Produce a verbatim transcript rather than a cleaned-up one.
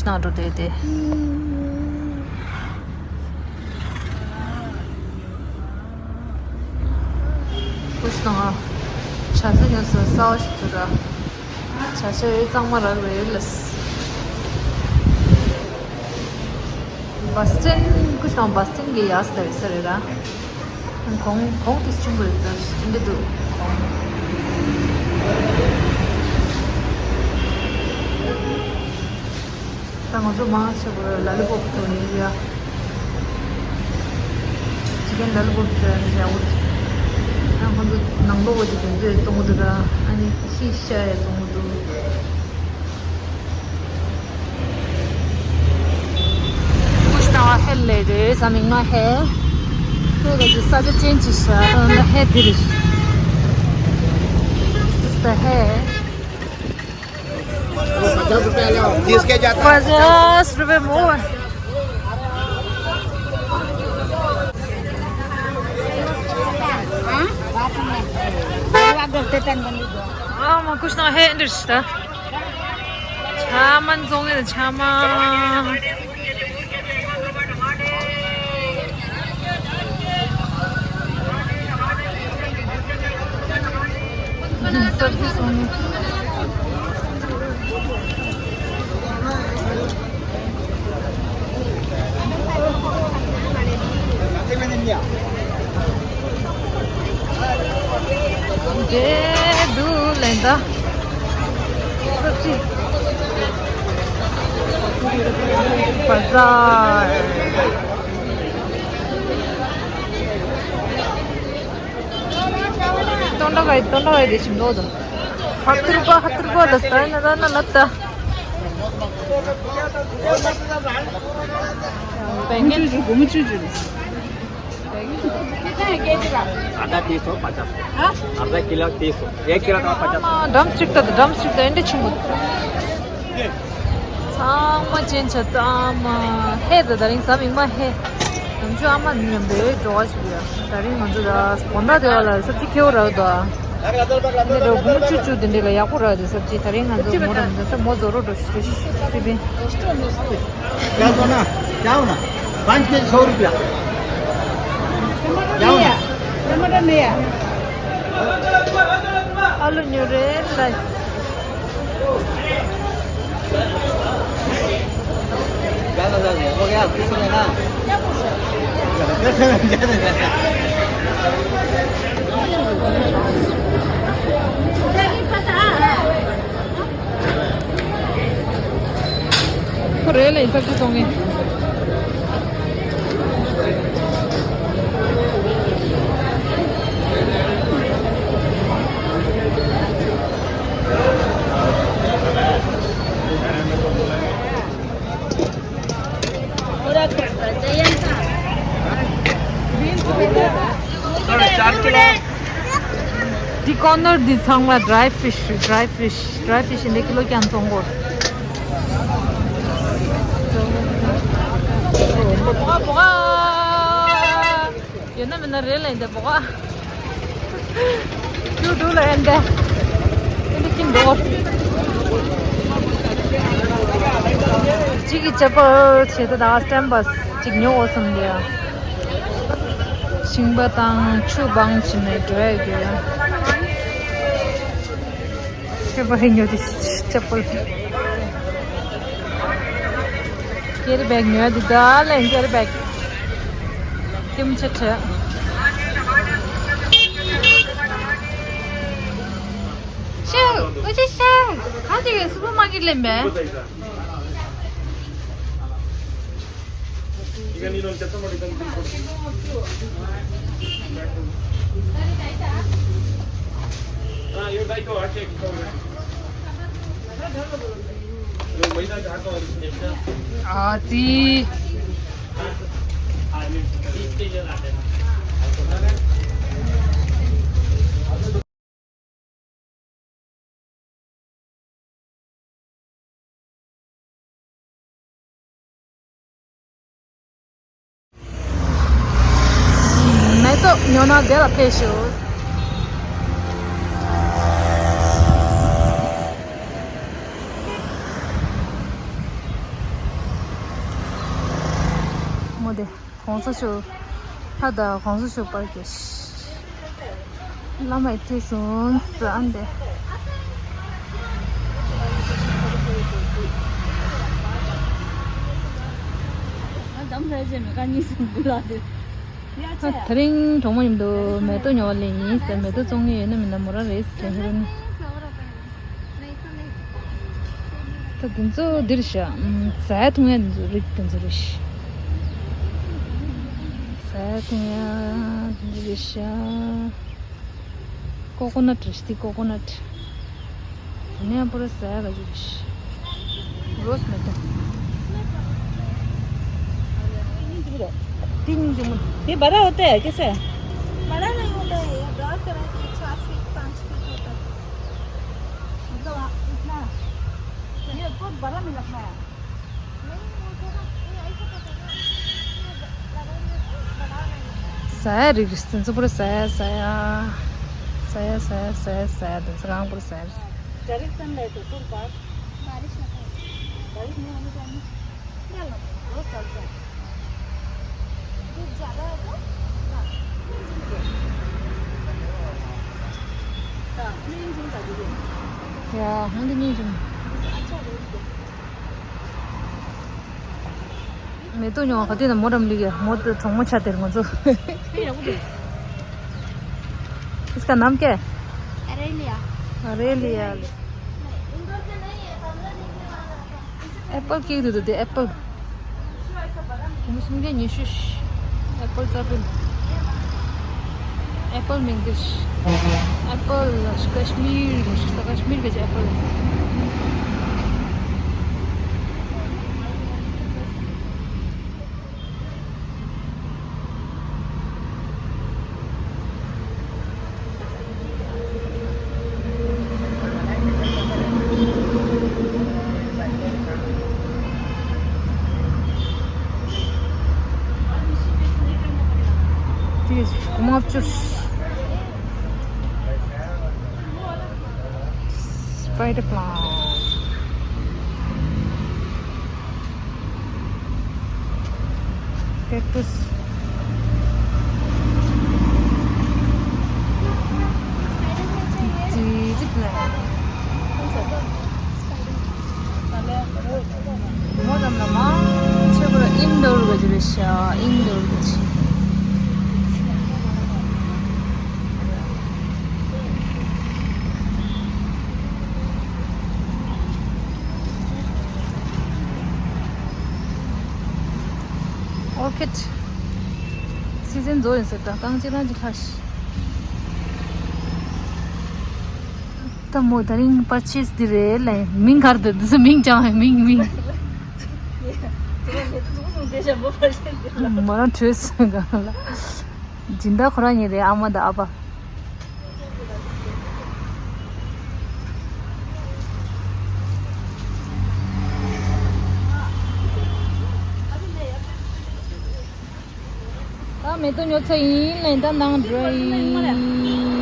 ནང་འགྲོ་བསྡད་དེ། ཀུ་ཤུ་དང་ཇ་ཚ་ཉོ་སོང་། གསར་པ་ཞིག་ཚུར་ར། ཇ་ཆ་ཡོད་གཙང་མ་རག་རེད་ལ། བ་སི་ཊན། ཀུ་ཤུ་དང་བ་སི་ཊན་གྱི་ཡག་ས་རེད་ས་རེད་ར། གོང་གོང་དེ་ཆུང་པོ་རེད་ད་འདི་འདུག་ད་ང་ཚོ་མང་ཆེ་བ་ལ་ལི་པོབ་ཚོ་ཡིན་རེད་ཡ། ཅི་ཀན་ལ་ལི་པོབ་ཚོ་ཡིན་རེད་ཡ། འོ། ད་ཁོང་ཚོ་ནང་ལོགས་འོ་དེ་དེ་ཚོས་གཏོང་གི་འདུག་ར། ཨ་ནི་ཤི་ཤ་ཡ་གཏོང་གི་འདུག་ཀུ་ཤུ་དང་ཧེ་ལས་རེད་ས་མིག་ན་ཧེ། ཁོས་ག་ཚོད་ས་ཆ་ཅན་ཅིག་ཤ་ན་ཧེ་དེ་རེད། སི་སི་ད་ཧེ། पचास रुपया लो। तीस के जाता है। पचास रुपये मोर। ཨ་མ་ཀུ་ཤུ་དང་ཧེ་འདྲ་ཞིག་ད། ཆ་མ་འཛོང་ངེ་ཆ་མ། འདྲེ་འདུག་ལན་ད། སབ་ཅི། བ་ཛར། སྟོང་ཕྲག་ག་ཡི་སྟོང་ཕྲག་ག་ཡི་དེ་ཞིམ་ལོ་དང་། ཧ་ཏུར་པ་ཧ་ཏུར་པ་ལ་ས་ན་ད་ན་ལབ་ད། བེང་ངན། སྒོར་མོ་བཅུ་བཅུ་རེད། आधा तीस हो, पचास। हाँ? आधा किलो तीस हो, एक किलो का पचास। ཨ་མ་ཌམ་སི་ཊིག་ད་ཌམ་སི་ཊིག་ད་འདི་འདྲ་ཆེན་པོ། ཚང་མ་ཅན་ཆ་ད་ཨ་མ་ཧེ་ད་ད་རིང་ཟ་མིག་མ་ཧེ། ནམ་ཆུ་ཨ་མ་མཉམ་པའི་འགྲོ་བ་ཞིག་ཡོད། ད་རིང་ང་ཚོ་ད་དགོང་དག་དེ་བ་ལ་སབ་ཅི་ཁེའུ་རག་དོ། འདི་འདྲ་སྒོར་མོ་བཅུ་བཅུ་དེ་འདྲ་ལ་ཡག་པོ་རག་དེ་སབ་ཅི་ད་རིང་ང་ཚོ་མོ་རང་ད་ས་མོ་ཛོ་རོ་འགྲོ་ཞིག་རེད་ཤི་པིན། क्या होना? क्या होना? पाँच के जी सौ रुपया। क्या होना? टमाटर नहीं है। आलू न्यू रे लाइस। ज्यादा, ज्यादा हो गया, कुछ नहीं ना। ཁོ་རེ་ལ་ཡིན་ས་ཅི་གཏོང་ངེ། འདི་ཀོར་ནར་འདི་ཚང་མ་ཌ་རའི་ཕི་ཤི། ཌ་རའི་ཕི་ཤི། ཌ་རའི་ཕི་ཤི་འདི་ཀི་ལོ་རྐྱང་བཙོང་གོ། ཡོད་ན་མེད་ན་རེད་ལ་ཡིན་ད་བོ་ག་ཀྱུ་ཀྲུ་ལ་ཡིན་ད། ཡིན་ད་ཀིན་འགྲོ། གཅིག་གི་ཅ་པལ་བྱེད་ད་ད་སི་ཊེམ་པ་གཅིག་ཉོ་འོ་སོང་ལ་ཡ། ཤིང་པ་དང་ཆུ་བང་བྱིན་ནས་འགྲོ་ཡ་གི་ཡ། ཁྱད་པར་ཉོ་དེ་ཅ་པལ། ཀེ་རི་བེག་ཉོ་དེ་ད་ལན་ཀེ་རི་བེག་ཀིམ་ཆེ་ཆེ། ཤེ། ཨོ་ཅེ་ཤེ། ག་ཅིག་གི་སུ་པར་མར་ཀེཊ་ལེན་པས། ཨ་ཙི། མེ་ཏོག་ཉོ་ན་དེ་ལ་ཕེབས་ཤོག། གོང་ས་མཆོག་ཕ་དང་གོང་ས་མཆོག་པར་གྱི་བླ་མ་ཡི་ཁྲི་སོང་ཟ་ཨན་དེ། ད་རིང་གྲོགས་མོ་མཉམ་དུ་མེ་ཏོག་ཉོ་བ་ལེན་ཡིན་ཟེར། མེ་ཏོག་བཙོང་མཁན་ཡོད་ན་མེད་ན་མོ་རང་རེད་ཟེར་ཧེ་རོ་ནི། ད་དེ་ཚོ་འདིར་བཞག་ཟས་འཐུང་ཡ་དེ་ཚོ་རིགས་དེ་ཚོ་རེད། ཟས་འཐུང་ཡ་དེ་ཚོ་རེད་བཞག་ཀོ་ཀོ་ནཊ་རེད་ཤག་འདི་ཀོ་ཀོ་ནཊ། དེ་ནས་པུ་ར་ཟས་ག་ཅིག་རེད། रोज में तो तीन दिन। ये बड़ा होता है कैसे? बड़ा नहीं होता है, ये दस तरह के, चार फीट, पाँच फीट होता है। मतलब, इतना, ये बहुत बड़ा में लगता है। ཟ་ཡ་རིགས་རེད། དེ་ཚོ་པུ་ར་ཟ་ཡ་ཟ་ཡ། ཟ་ཡ་ཟ་ཡ་ཟ་ཡ་ཟ་ཡ། དེ་ཚོ་རང་པུ་ར་ཟ་ཡ་རེད། डायरेक्ट सनलाइट हो फुल पार्क। बारिश नहीं होनी चाहिए। रोज चलते हैं। धूप ज्यादा है तो ना। ཡ་ཧང་འདི་ཉིན་བྱུང་། མེ་ཏོག་ཉོ་བ་ག་དུས་ན་མོ་འགྲམ་ལུས་ཀྱི་མོ་དེ་གྲོགས་མོ་ཆ་དེར་ང་ཚོ། इसका नाम क्या है? Aralia. Aralia. ཨེ་པལ་སྐྱེས་འདུག་དེ་ཨེ་པལ། ཉི་མ་སུམ་བརྒྱ་ཉི་ཤུ། ཨེ་པལ་རྩ་བིལ། ཨེ་པལ་མིང་འདི། ཨེ་པལ་ཀ་ཤི་མིར་ཉི་ཤུ་ས། ཀ་ཤི་མིར་ག་ཅི་ཨེ་པལ། དེ་གོང་མ་བཅུ། Spider plant. Cactus. ཙི་ཙི་པི་ལན། མོ་རྣམས་ལ་མང་ཆེ་བར་ཨིན་ཌོར་ག་ཅི་རེད་ཤག་ཨིན་ཌོར་ག་ཅི། Orchid season རྫོགས་ཡིན་ཟེར། ད་རྐང་གཅིག་རང་གཅིག་ལྷག་ཤི། ད་མོ་ད་རིང་པར་ཆེས་འདི་རེད་ལ། མིང་གར་འདི་འདི་ཚོ་མིང་ཅང་མིང་མིང་། མོ་རང་བྲོས་སོང་ག་ལ། སྦྱིན་བདག་ཁོ་རང་ཉིད་རེད། ཨ་མ་དང་ཨ་ཕ། ད་མེ་ཏོག་ཉོ་ཚར་ཡིན་ལ། ད་ནང་འགྲོ་ཡིན།